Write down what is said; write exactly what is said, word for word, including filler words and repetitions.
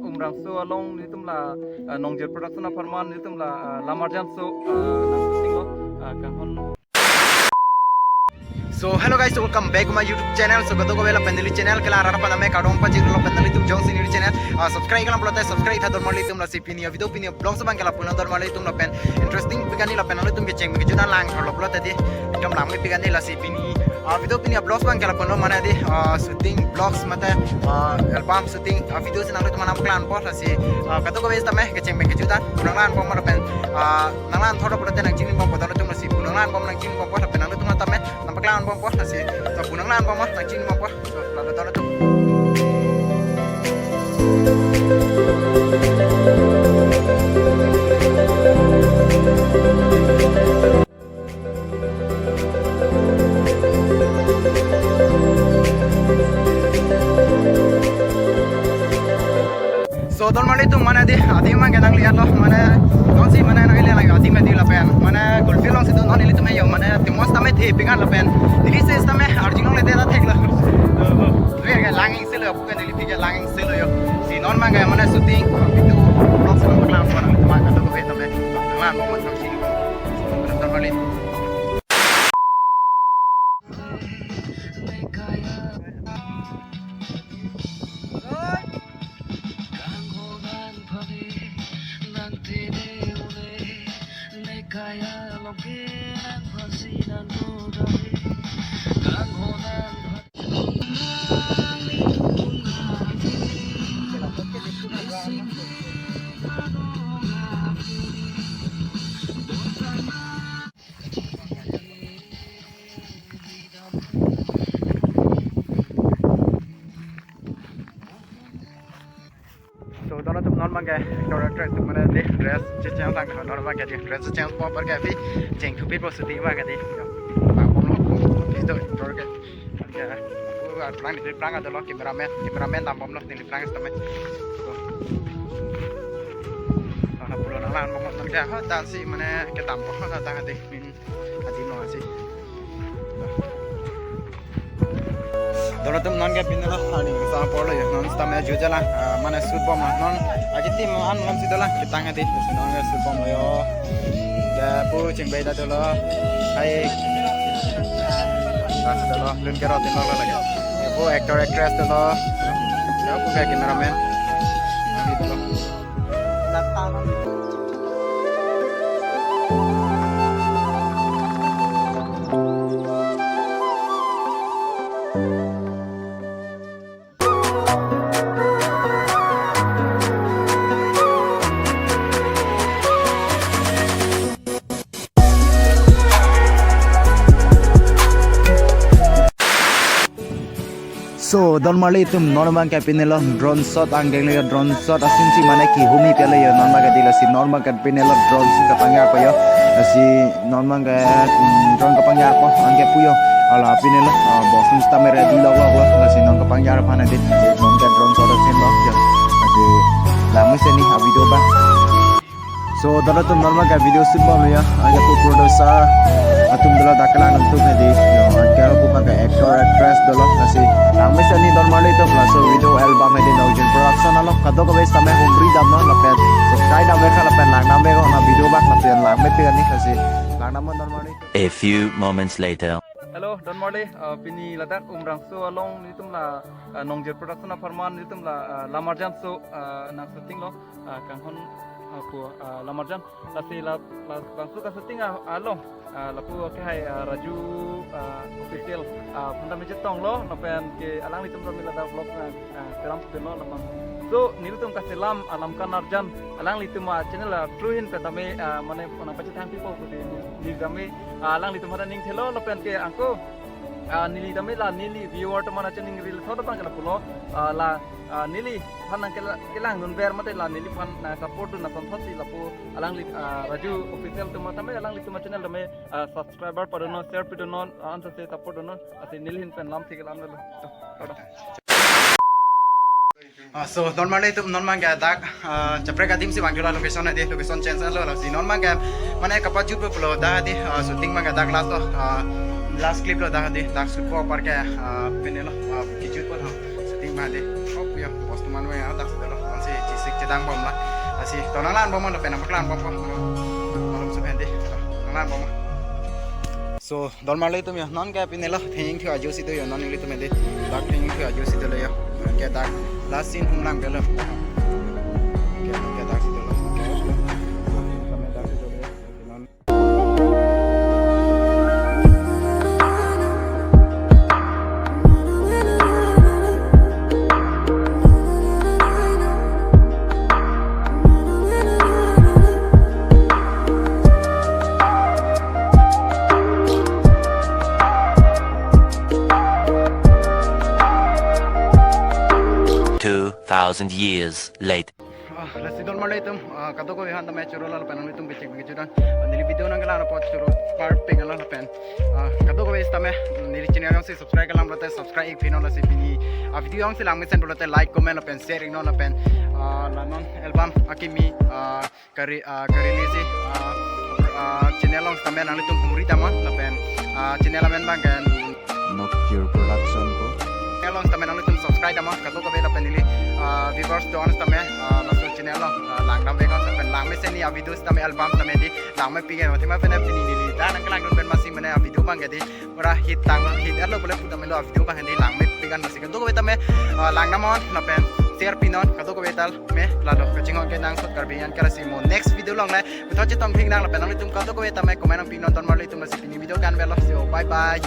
Umrangso along nelitum la, ah, Nongjir Production apharman nelitum la, ah, Lamarjan so, ah, nang shooting lo, ah, kanghon. So hello guys, welcome back to my YouTube channel. So kadokave lapen neli channel ke la rat aphan tame kardom pajirlo lapen nanglitum jongsi neli channel, ah, subscribe kalang pulote subscribe tha donmarlitum, lasi pini a-video pini a-vlog so abang ke lapu-an donmarlitum lapen interesting pik an-e lapen nanglitum kecheng kejut an langthorlo pulote dei, ekdom langmepik an-e, lasi pini a-video pini a-vlog so abang ke lapu-an lo mane dei, ah, shooting vlogs mate, ah, album shooting, ah, video si nanglitum aphan nangpaklang po, lasi, ah, kadokave tame kecheng kejut an nanglangdun bom lapen, ah, nanglangthorlo pulote nangchinibompo donmarlitum, lasi nanglangdun bom nangchinibompo lapen nanglitum tame nangpaklang bompo, lasi to nanglangdun bom nangchinibompo. So, lalu taruh tuh. So, donmarlitum mane dei, adim abang ke nangle-etlo, mane, non si mane nangle lagi, adim dei lapen, mane, Golf Field along si do, non nelitum yo, mane, timos tame thepik an lapen, neli si tame, arjulong le dei ta theklo. Tuya ke lang-ingse lo, apu ke neli phi ke lang-ingse lo yo. Si non abang ke mane shooting, video, vlog si nangpaklang po nangtum abang kadokave tame, nanglang mo nangchinibom. Donmarli. So, donmarlitum non abang ke, actor actress atum mane dei, dress chechange lang, non abang ke dei, dress chechange po apar ke aphi, cheng thupik po shooting abang ke dei. Yo, bang bom lo, office do, actor ke. Ya, aku, ah, pulang di pulang ada lo, cameraman, cameraman dambomlo, di pulang sama. So. Nang pulo nanglang bom lo, nang ke, ha, ta si mane kedam po, ha, ta dei, min. Adim lo asi. Donmarlitum non ke pini lo, ani sa apor lo yo, non sitame jutje lang, ah, mane shoot bom lo, non aji team an non si dolang, ketang dei, non ke shoot bom lo yo. Lapu chingbai ta dolo, hai, ta si dolo, lun ke rot lo lagi. Lapu actor actress dolo, lapu ke cameraman, ani dolo. So, donmarlitum non abang ke pini lo drone shot anke lo yo, drone shot asin si mane kehumi pelo yo, non abang ke dei, lasi non abang ke pini lo drone shot kapangjar po yo. Lasi non abang ke, mm, drone kapangjar po anke pu yo. Hala pini lo, ah, box sitame ready lo lo lo, lasi non kapangjar aphan dei. Non ke drone shot asin lo yo. Lasi langmesen ni a-video abang. So, donmarlitum non abang ke video shoot bom lo yo, anke pu producer atum dolo, dak kelang atum dei yo, anke pu abang ke actor actress dolo, lasi langmesen ni donmarlitum, laso video album dei Nongjir Production along, kadokave tame humri damnon lapen subscribe dam-ik lapen langdam-ik non a-video abang lapen langmepik an-e, lasi langdam non donmarli. A few moments later. Hello, donmarli, uh, pini ladak Umrangso along nelitum la, uh, Nongjir Production apharman nelitum la, uh, Lamarjan so, uh, nang shooting lo, uh, kanghon, uh, pu, uh, Lamarjan. Lasi la, la, laso ka-shooting a, along, ah, lapu ke hai, ah, Raju, ah, Official, ah, aphan tame chetonglo, lapen ke alanglitum tame ladak vlog, ah, ah, selam pulo labang. So, nelitum kaselam, ah, Lamkan Arjan, alanglitum, ah, channel, ah, through ahin pen tame, ah, mane, mane pachethang pipo pusi, neli tame, ah, alanglitum aphan aning thelo, lapen ke ako, ah, neli tame la, neli viewer atum aphan chiningri thot abang ke lapulo, ah, la, ah, neliphan nang kela-, kelangdunver mate la neliphan nang support dun asonthot si lapu alangli, ah, Raju Official atum tame alanglitum a-channel tame, ah, subscriber padunnon, share pidunnon, ah, ansa se support dunnon, lasi neli ahin pen lamthe kelang lo. To, to, to. Ah, so, donmarlitum non abang ke dak, ah, kaprek adim si vanglo, location dei, location change lo, lasi non abang ke mane kapajut po pulo dak dei, ah, shooting abang ke dak last lo, ah, last clip lo dak dei, dak shoot po apar ke, ah, pini lo, ah, kejut po lo. Shooting abang dei. Oh, ya, boss atum mane ya, dak si dolo, non si, si, Tang bom la. Lasi to nanglang bom ma, lapen nangpaklang bom ko. Malom sup hende. Nanglang bom ma. So, don marli atum yo, non ke pine lo, thengtheng thu ajo si do yo, non nelitum hende. Dak thengtheng thu ajo si do lo yo. Ke dak last scene hung lang ke lo. Ke, ke dak si do lo. Ke, kami dak si do lo yo. Non. Two thousand years later. Ah, lasi don marli atum, ah, kadokave aphan tame choro lo lapen nanglitum kechek kechek dan. Ah, neli video nangkelang apot choro parpik lo lapen. Ah, kadokave tame neli channel jongsi subscribe kelang pulote subscribe ik pinon, lasi pini, ah, video jongsi langmesen pulote like, comment lapen share iknon lapen. Ah, la non album akimi, ah, kari, ah, kari lisi, ah, ah, channel along tame nanglitum humri damnon lapen, ah, channel amen abang ke Nokjir Production ko. Channel along tame nanglitum subscribe damnon, kadokave lapen neli, ah, viewers don tame, ah, laso channel along, ah, lang dam vek non lapen langmesen ni a-video tame album tame di langmepik non, athema pen pini neli ta nangkelang dun pen masing mane a-video abang ke di pura hit tang, hit lo pule pu tame lo a-video abang hende langmepik non, lasi kadokave tame, ah, lang damnon lapen share pinon, kadokave tame. Lalo kachinghon ke nangsot Karbi an ke, lasi mo next video along le puthot chetong thik nang lapen nanglitum kadokave tame comment nangpinon, don marli atum, lasi pini video ke-en velo. So bye bye.